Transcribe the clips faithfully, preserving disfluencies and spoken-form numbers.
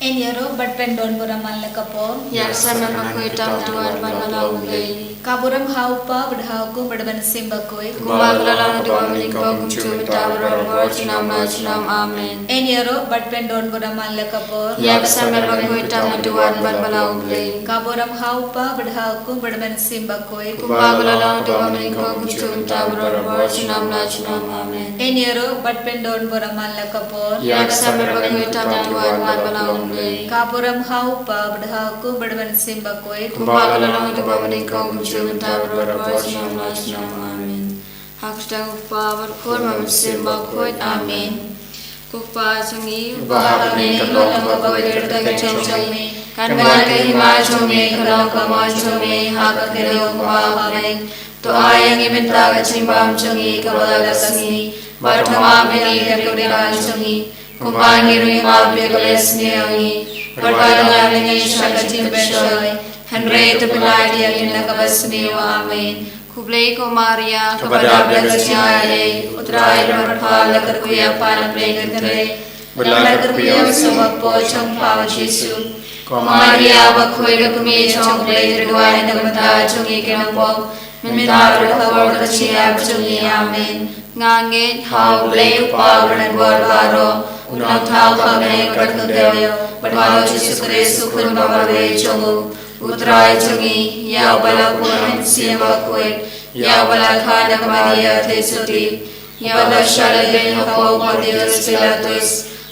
Ïaroh bad pyndon burom man la ka por. Ïa ka samla bakhuid tam ha u dewar ban balang U Blei. Ka burom ha u Kpa bad ha u Khun bad ha u Mynsiem Bakhuid. Kumba ka la long ha u dewar mynnyngkong kumjuh mynta bad baroh junom la junom. Amen. Ïaroh bad pyndon burom man la ka por. Ïa ka samla bakhuid tam ha u dewar ban balang U Blei. Ka burom ha u Kpa bad ha u Khun bad ha u Mynsiem Bakhuid. Kumba ka la long ha u dewar mynnyngkong kumjuh mynta bad baroh junom la junom. Amen. Ïaroh bad pyndon burom man la ka por. Ïa ka samla bakhuid tam ha u dewar ban balang U Blei. Ka burom ha u Kpa bad ha u Khun bad ha u Mynsiem Bakhuid. Kumba ka la long ha u dewar mynnyngkong kumjuh mynta bad baroh junom la junom. Amen. Ha ka kyrteng U Kpa bad U Khun bad U Mynsiem Bakhuid. Amen. Ko Kpa jong ngi uba ha bneng, ka long kaba khuid, ka kyrteng jong me. Kan wan ka hima jong me, kan long ka mon jong me ha ka kyrteng jong U Kpa ha bneng. To ai ïa ngi mynta ka jingbam jong ngi kaba la ka sngi. Bad to map ïa ngi ka jingkordit jong ngi, kumba ngi ruh ngi map ïa kiba la sniew ïa ngi. Bad wat nang ai ngi sha ka jingpynshoi, hynrei to pyllait ïa ngi na kaba sniew. Amen. Khublei ko Maria, kaba dap da ka jingai ei, U Trai u don bad pha, la kyrkhu ïa pha na pdeng ka kynrei, bad la kyrkhu ïa u sawakpoh jong pha u Jisu. Ko Maria bakhuid, ka kmie jong U Blei, to duwai na ka bynta jong ngi ki nongpop, mynta bad ha ka por ka jingïap jong ngi. Amen. Nga ngeit ha U Blei U Kpa uba don bor baroh, u nongthaw ha bneng bad ha ka khyndew, bad ha u Jisu Khrist u Khun ba marwei jong u, U Trai jong ngi, ïa uba la pun ha ka mynsiem bakhuid, ïa uba la kha na ka Maria theisotti, ïa uba la shah lehbeiñ hapoh u Pontius Pilatus,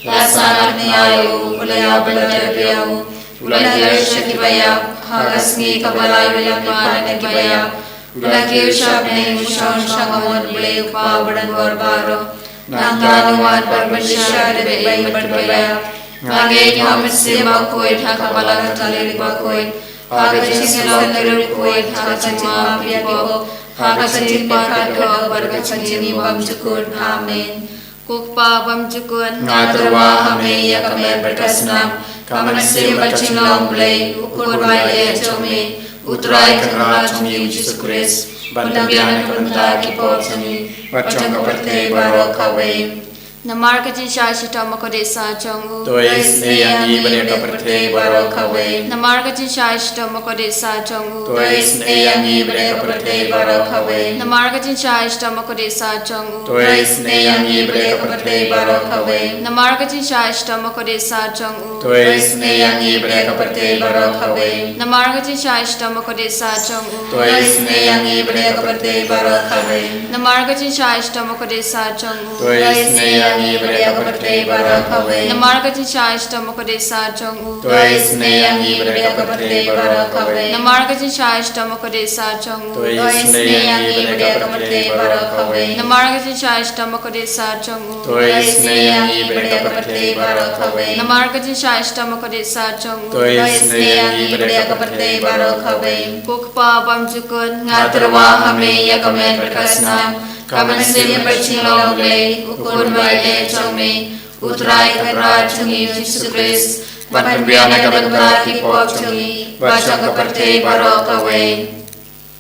la sah ngat nia ïa u, u la ïap bad la tep ïa u, u la hiar sha kiba ïap, ha ka sngi kaba lai u la lympat na kiba ïap, u la kiew sha bneng, u shong sha ka nongbah U Blei U Kpa uba don bor baroh. Nangta un wan ban pynbishar ïa kiba ïeit bad kiba ïap. Nga ngeit ha u Mynsiem Bakhuid, ha ka Balang Katholik bakhuid, ha ka jingïasyllok ki riewkhuid, ha ka jingmap ïa ki pop, ha ka jingpyrkhat kaba kordor, bad ha ka jingjukut. Amen. Ko Kpa bymjukut, nga tyrwa ha me ïa ka met bad ka snam, ka mynsiem bad jinglong Blei, U Khun ba ïeit jong me, U Trai Kynrad jong ngi U Jisu Khrist, ban pynbiang na ka bynta ki pop jong ngi bad jong ka pyrthei baroh kawei. Namar ka jingshah shitom bakordit sah jong u, to isynei ïa ngi bad ïa ka pyrthei baroh kawei. Namar ka jingshah shitom bakordit sah jong u, to isynei ïa ngi bad ïa ka pyrthei baroh kawei. Namar ka jingshah shitom bakordit sah jong u, to isynei ïa ngi bad ïa ka pyrthei baroh kawei. Namar ka jingshah shitom bakordit sah jong u, to isynei ïa ngi bad ïa ka pyrthei baroh kawei. Namar ka jingshah shitom bakordit sah jong u, to isynei ïa ngi bad ïa ka pyrthei baroh kawei. Namar ka jingshah shitom bakordit sah jong u, to isynei ïa ngi bad ïa ka pyrthei baroh kawei. Namar ka jingshah shitom bakordit sah jong u, to isynei ïa ngi bad ïa ka pyrthei baroh kawei. Namar ka jingshah shitom bakordit sah jong u, to isynei ïa ngi bad ïa ka pyrthei baroh kawei. Namar ka jingshah shitom bakordit sah jong u, to isynei ïa ngi bad ïa ka pyrthei baroh kawei. Namar ka jingshah shitom bakordit sah jong u, to isynei ïa ngi bad ïa ka pyrthei baroh kawei. Ko Kpa bymjukut, nga tyrwa ha me ïa ka met bad ka snam, ka mynsiem bad jinglong Blei, U Khun ba ïeit jong me, U Trai Kynrad jong ngi U Jisu Khrist, ban pynbiang na ka bynta ki pop jong ngi bad jong ka pyrthei baroh kawei.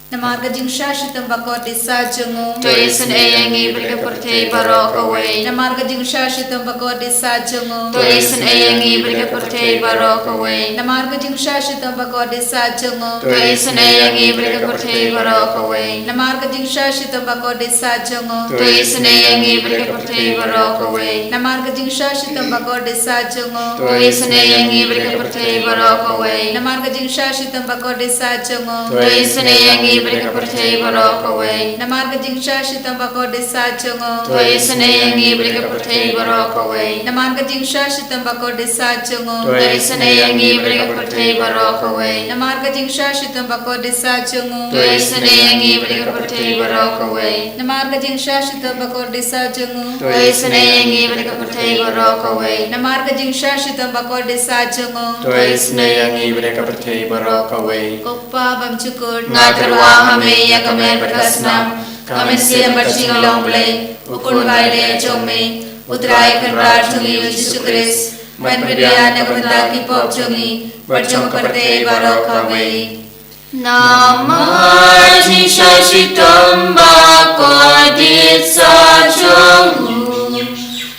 Namar ka jingshah shitom bakordit sah jong u, to isynei ïa ngi bad ïa ka pyrthei baroh kawei. Namar ka jingshah shitom bakordit sah jong u, to isynei ïa ngi bad ïa ka pyrthei baroh kawei. Namar ka jingshah shitom bakordit sah jong u, to isynei ïa ngi bad ïa ka pyrthei baroh kawei. Namar ka jingshah shitom bakordit sah jong u, to isynei ïa ngi bad ïa ka pyrthei baroh kawei. Namar ka jingshah shitom bakordit sah jong u, to isynei ïa ngi bad ïa ka pyrthei baroh kawei. Namar ka jingshah shitom bakordit sah jong u, to isynei ïa ngi bad ïa ka pyrthei baroh kawei. Namar ka jingshah shitom bakordit sah jong u, to isynei ïa ngi bad ïa ka pyrthei baroh kawei. Namar ka jingshah shitom bakordit sah jong u, to isynei ïa ngi bad ïa ka pyrthei baroh kawei. Namar ka jingshah shitom bakordit sah jong u, to isynei ïa ngi bad ïa ka pyrthei baroh kawei. Namar ka jingshah shitom bakordit sah jong u, to isynei ïa ngi bad ïa ka pyrthei baroh kawei. Namar ka jingshah shitom bakordit sah jong u, to isynei ïa ngi bad ïa ka pyrthei baroh kawei. Ko Kpa bymjukut, nga tyrwa ha me ïa ka met bad ka snam, ka mynsiem bad jinglong Blei, U Khun ba ïeit jong me, U Trai Kynrad jong ngi U Jisu Khrist, ban pynbiang na ka bynta ki pop jong ngi bad jong ka pyrthei baroh kawei. Namar jingshah shitom bakordit sah jong u,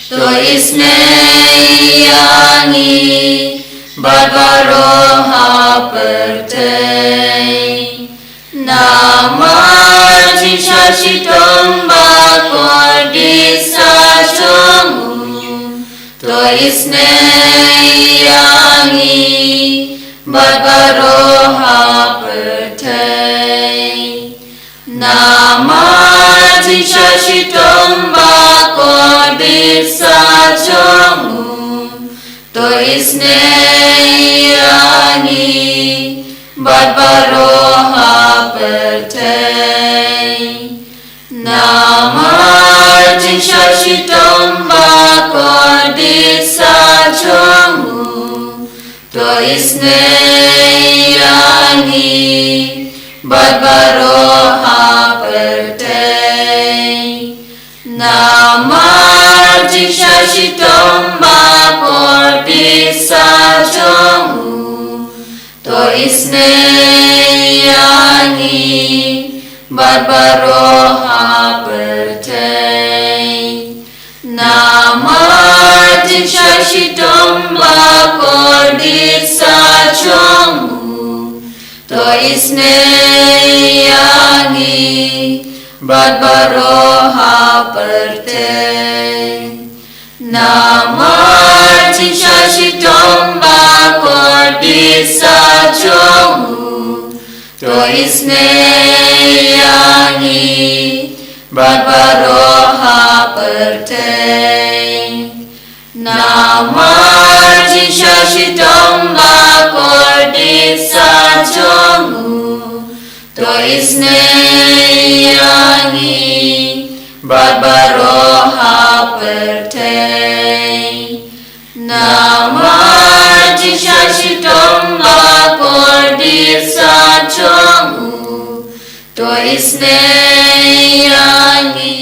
to isynei ïa ngi bad baroh ha pyrthei. Namar jingshah shitom ba kordit sah jong u, to isynei ïa ngi bad baroh ha pyrthei. Namar jingshah shitom ba kordit sah jong u, to isynei ïa ngi bad baroh ha pyrthei. Namar jingshah shitom ba kordit sah jong u, to isynei ïa ngi bad baroh ha pyrthei. Namar jingshah shitom ba kordit sah jong u, to isynei ïa ngi bad baroh ha pyrthei. Namar jingshah shitom ba kordit sah jong u, to isynei ïa ngi bad baroh ha pyrthei. Namar jingshah shitom ba kordit sah jong u, to isynei ïa ngi bad baroh ha pyrthei. Namar jingshah shitom ba kordit sah jong u, to isynei ïa ngi bad baroh ha pyrthei. Namar jingshah shitom ba kordit sah jong u, to isynei ïa ngi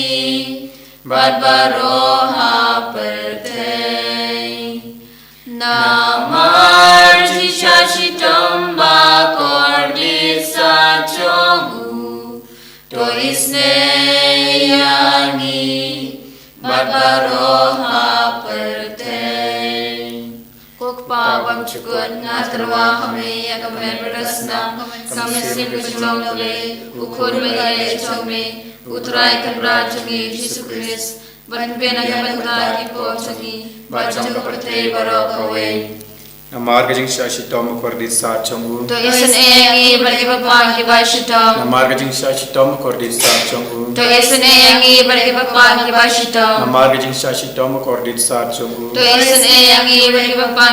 bad baroh ha pyrthei. Namar jingshah shitom ba kordit sah jong u, to isynei ïa ngi bad baroh ha pyrthei. Ko Kpa bymjukut, nga tyrwa ha me ïa ka met bad ka snam, ka mynsiem ka jinglong lei, u Khun ba ïeit jong me, U Trai Kynrad jong ngi Jisu Khrist, ban pynbna ka bynta ki pop jong ngi bad jong ka pyrthei baroh kawei. Namar ka jingshah shitom ba kordit sah jong u, to isynei ïa ngi bad ïa ki kyrpang kiba shitom. Namar ka jingshah shitom ba kordit sah jong u, to isynei ïa ngi bad ïa ki kyrpang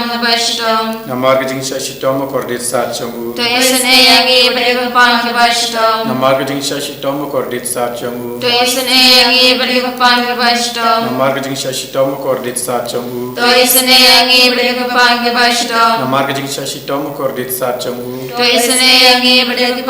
kiba shitom. Namar ka jingshah shitom ba kordit sah jong u, to isynei ïa ngi bad ïa ki kyrpang kiba shitom. Namar ka jingshah shitom ba kordit sah jong u, to isynei ïa ngi bad ïa ki kyrpang kiba shitom. Namar ka jingshah shitom ba kordit sah jong u, to isynei ïa ngi bad ïa ki kyrpang kiba shitom. Namar ka jingshah shitom ba kordit sah jong u, to isynei ïa ngi bad ïa ki kyrpang kiba shitom. Namar ka jingshah shitom ba kordit sah jong u, to isynei ïa ngi bad ïa ki kyrpang kiba shitom. Namar ka jingshah shitom ba kordit sah jong u, to isynei ïa ngi bad ïa ki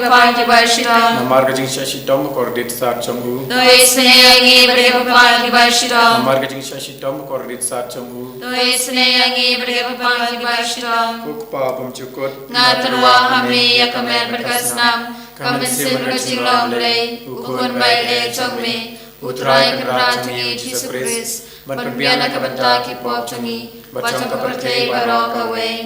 kyrpang kiba shitom. Namar ka jingshah shitom ba kordit sah jong u, to isynei ïa ngi bad ïa ki kyrpang kiba shitom. Namar ka jingshah shitom ba kordit sah jong u, to isynei ïa ngi bad ïa ki kyrpang kiba shitom. Ko Kpa bymjukut, nga tyrwa ha me ïa ka met bad ka snam, ka mynsiem bad ka jinglong lei, u Khun ba ïeit jong me, U Trai Kynrad jong ngi Jisu Khrist, ban pynbna ka bynta ki pop jong ngi bad jong ka pyrthei baroh kawei.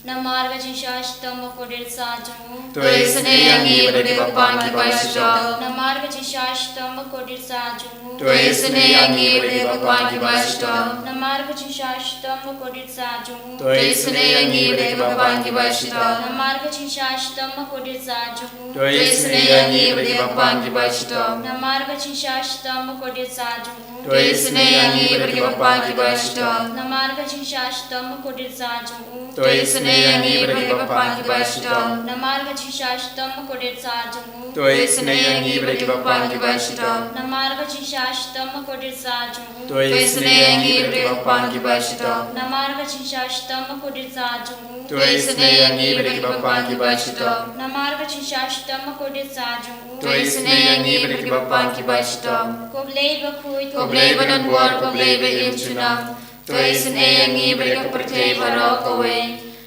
Namar ka jingshah shitom ba kordit sah jong u, to isynei ïa ngi bad ïa ki kyrpang kiba shitom. Namar ka jingshah shitom ba kordit sah jong u, to isynei ïa ngi bad ïa ki kyrpang kiba shitom. Namar ka jingshah shitom ba kordit sah jong u, to isynei ïa ngi bad ïa ki kyrpang kiba shitom. Namar ka jingshah shitom ba kordit sah jong u, to isynei ïa ngi bad ïa ki kyrpang kiba shitom. Namar ka jingshah shitom ba kordit sah jong u, to isynei ïa ngi bad ïa ki kyrpang kiba shitom. Namar ka jingshah shitom ba kordit sah jong u, to isynei ïa ngi bad ïa ki kyrpang kiba shitom. Namar ka jingshah shitom ba kordit sah jong u, to isynei ïa ngi bad ïa ki kyrpang kiba shitom. Namar ka jingshah shitom ba kordit sah jong u, to isynei ïa ngi bad ïa ki kyrpang kiba shitom. Namar ka jingshah shitom ba kordit sah jong u, to isynei ïa ngi bad ïa ki kyrpang kiba shitom. Namar ka jingshah shitom ba kordit sah jong u, to isynei ïa ngi bad ïa ki kyrpang kiba shitom. Ko Blei bakhuid, ko Blei badonbor, ko Blei ba im junom, to isynei ïa ngi bad ïa ka pyrthei baroh kawei.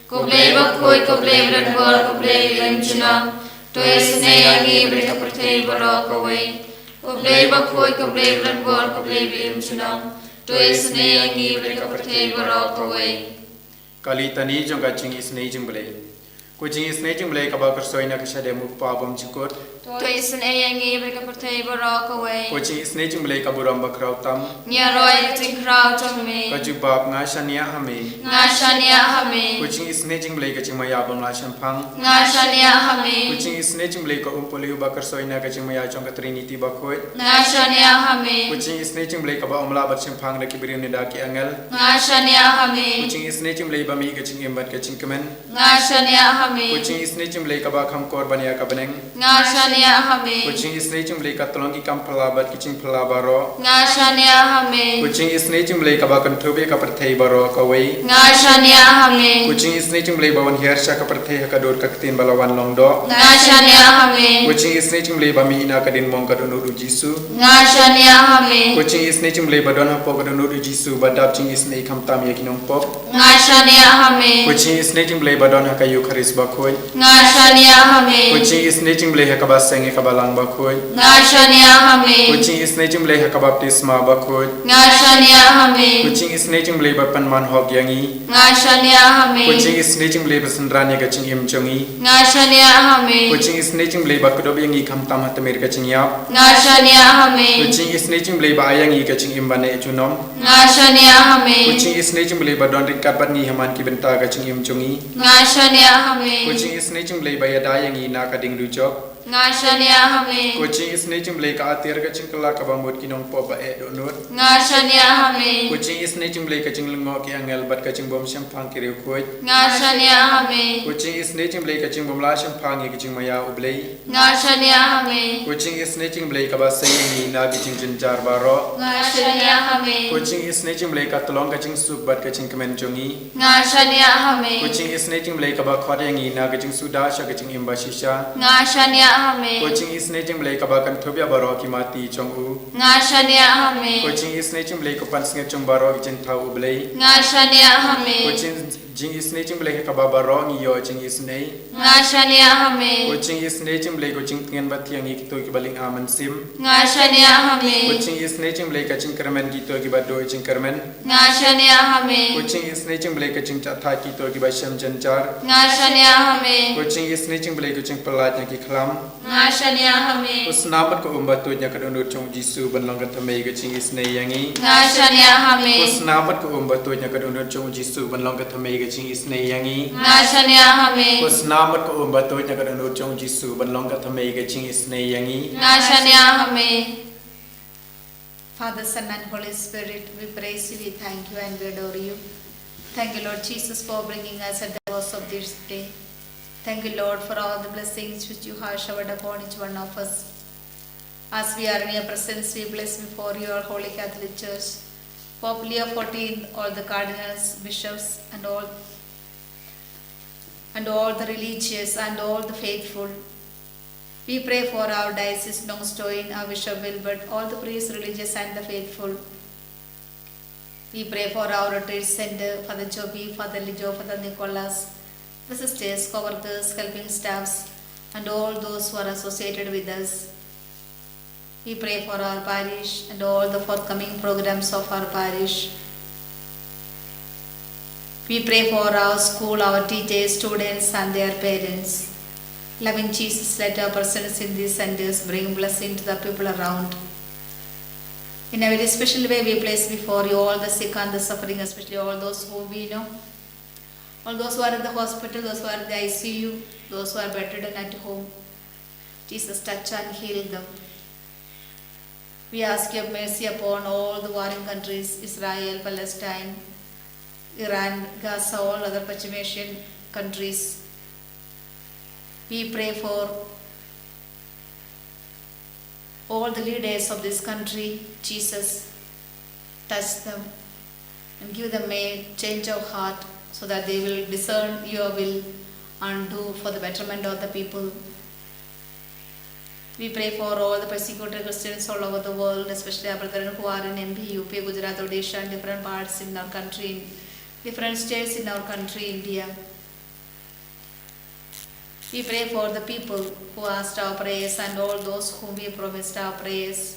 Ko Blei bakhuid, ko Blei badonbor, ko Blei ba im junom, to isynei ïa ngi bad ïa ka pyrthei baroh kawei. Ko Blei bakhuid, ko Blei badonbor, ko Blei ba im junom, To isynei ïa ngi bad ïa ka pyrthei baroh kawei. Ka litani jong ka jingisynei jong U Blei. Ko jingisynei jong U Blei kaba kyrsoi na ka shadem U Kpa bymjukut. To isynei ïa ngi bad ïa ka pyrthei baroh kawei. Ko jingisynei jong U Blei ka burom bakhraw tam. Ngi ïaroh ïa ka jingkhraw jong me. Ka jubab, nga shaniah ha me. Nga shaniah ha me. Ko jingisynei jong U Blei ka jingmaïa bym lah shemphang. Nga shaniah ha me. Ko jingisynei jong U Blei ka umpohliew ba kyrsoi na ka jingmaïa jong ka Trinity bakhuid. Nga shaniah ha me. Ko jingisynei jong U Blei kaba ym lah ban shemphang da ki briew ne da ki angel. Nga shaniah ha me. Ko jingisynei jong U Blei ba mih ka jingim bad ka jingkmen. Nga shaniah ha me. Ko jingisynei jong U Blei kaba kham kor ban ïa ka bneng. Nga shaniah ha me. Ko jingisynei jong U Blei ka tlong ki kam phylla bad ki jingphylla baroh. Nga shaniah ha me. Ko jingisynei jong U Blei kaba kynthup ïa ka pyrthei baroh kawei. Nga shaniah ha me. Ko jingisynei jong U Blei ba wan hiar sha ka pyrthei ha ka dur ka ktien ba la wan long doh. Nga shaniah ha me. Ko jingisynei jong U Blei ba mih na ka diengmong ka dohnud U Jisu. Nga shaniah ha me. Ko jingisynei jong U Blei ba don hapoh ka dohnud U Jisu ba dap jingisynei khamtam ïa ki nongpop. Nga shaniah ha me. Ko jingisynei jong U Blei ba don ha ka Eukharist bakhuid. Nga shaniah ha me. Ko jingisynei jong U Blei ha kaba seng ïa kaba lang bakhuid. Nga shaniah ha me. Ko jingisynei jong U Blei ha ka baptisma bakhuid. Nga shaniah ha me. Ko jingisynei jong U Blei ba pynman hok ïa ngi. Nga shaniah ha me. Ko jingisynei jong U Blei ba synran ïa ka jingim jong ngi. Nga shaniah ha me. Ko jingisynei jong U Blei ba kdup ïa ngi khamtam ha tmier ka jingïap. Nga shaniah ha me. Ko jingisynei jong U Blei ba ai ïa ngi ka jingim ba neh junom. Nga shaniah ha me. Ko jingisynei jong U Blei ba don ryngkat bad ngi ha man ki bynta ka jingim jong ngi. Nga shaniah ha me. Ko jingisynei jong U Blei ba ïada ïa ngi na ka diengdujok. Nga shaniah ha me. Ko jingisynei jong U Blei ka atiar ka jingkylla kaba mut ki nongpop ba eh dohnud. Nga shaniah ha me. Ko jingisynei jong U Blei ka jinglyngngoh ki angel bad ka jingbymshemphang ki riewkhuid. Nga shaniah ha me. Ko jingisynei jong U Blei ka jingbymlah shemphang ïa ka jingmaïa U Blei. Nga shaniah ha me. Ko jingisynei jong U Blei kaba seng ïa ngi na ki jingjynjar baroh. Nga shaniah ha me. Ko jingisynei jong U Blei ka tlong ka jingsuk bad ka jingkmen jong ngi. Nga shaniah ha me. Ko jingisynei jong U Blei kaba khot ïa ngi na ka jingsuda sha ka jingim bashisha. Nga shaniah ha me. Ko jingisynei jong U Blei kaba kynthup ïa baroh ki mati jong u. Nga shaniah ha me. Ko jingisynei jong U Blei ka pansngiat jong baroh ki jingthaw U Blei. Nga shaniah ha me. Ko jing jingisynei jong U Blei ha kaba baroh ngi ïoh jingisynei. Nga shaniah ha me. Ko jingisynei jong U Blei ko jingtngen ba thiang ïa kito kiba lynga mynsiem. Nga shaniah ha me. Ko jingisynei jong U Blei ka jingkyrmen kito kiba duh jingkyrmen. Nga shaniah ha me. Ko jingisynei jong U Blei ka jingjahthait kito kiba shem jynjar. Nga shaniah ha me. Ko jingisynei jong U Blei ko jingpyllait na ki khlam. Nga shaniah ha me. Ko snam bad ko um ba tuid na ka dohnud jong U Jisu ban long ka thymmei ka jingisynei ïa ngi. Nga shaniah ha me. Ko snam bad ko um ba tuid na ka dohnud jong U Jisu ban long ka thymmei ka jingisynei ïa ngi. Nga shaniah ha me. Ko snam bad ko um ba tuid na ka dohnud jong U Jisu ban long ka thymmei ka jingisynei ïa ngi. Nga shaniah ha me. Father, Son, and Holy Spirit, we praise you, we thank you, and we adore you. Thank you, Lord Jesus, for bringing us at the close of this day. Thank you, Lord, for all the blessings which you have showered upon each one of us. As we are in your presence, we place before you our Holy Catholic Church, Pope Leo fourteenth, all the cardinals, bishops, and all, and all the religious, and all the faithful. We pray for our diocese, Nongstoin, our Bishop Wilbert, all the priests, religious, and the faithful. We pray for our retreat center, Father Joby, Father Lijo, Father Nicholas, the sisters, co-workers, helping staffs, and all those who are associated with us. We pray for our parish and all the forthcoming programs of our parish. We pray for our school, our teachers, students, and their parents. Loving Jesus, let our presence in these centers bring blessing to the people around. In a very special way, we place before you all the sick and the suffering, especially all those whom we know, all those who are in the hospital, those who are in the I C U, those who are bedridden at home. Jesus, touch and heal them. We ask your mercy upon all the warring countries, Israel, Palestine, Iran, Gaza, all other Pachem Asian countries. We pray for all the leaders of this country. Jesus, touch them and give them a change of heart so that they will discern your will and do for the betterment of the people. We pray for all the persecuted Christians all over the world, especially our brethren who are in M P, U P, Gujarat, Odisha, and different parts in our country, different states in our country, India. We pray for the people who asked our prayers and all those whom we promised our prayers.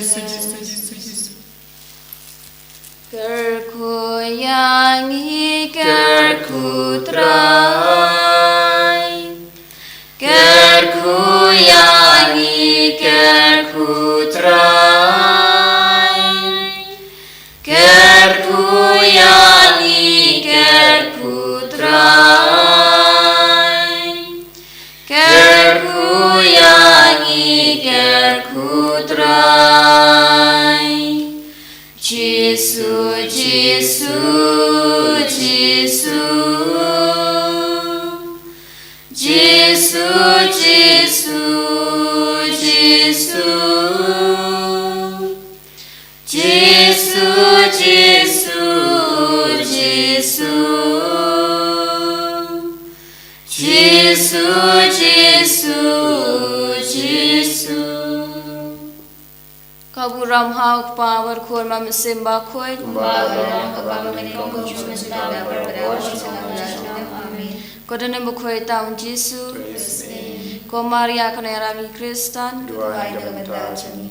Jisu, Jisu, Jisu, Jisu. Kyrkhu ïa ngi, kyrkhu Trai. Kyrkhu ïa ngi, kyrkhu Trai. Kyrkhu ïa ngi, kyrkhu Trai. Kyrkhu ïa ngi, kyrkhu Trai. Jisu, Jisu, Jisu. Jisu, Jisu, Jisu. Jisu, Jisu, Jisu. Jisu, Jisu, Jisu. Ka burom ha u Kpa bad Khun bad Mynsiem Bakhuid. Kumba ka long, kaba mynnyngkong, kumjuh, mynta bad baroh. Amen. Ko don ne bakhuid tang Jisu. Ko Maria kane ïalam i Khristan. Duwai ïa ngi ka bynta jong ngi.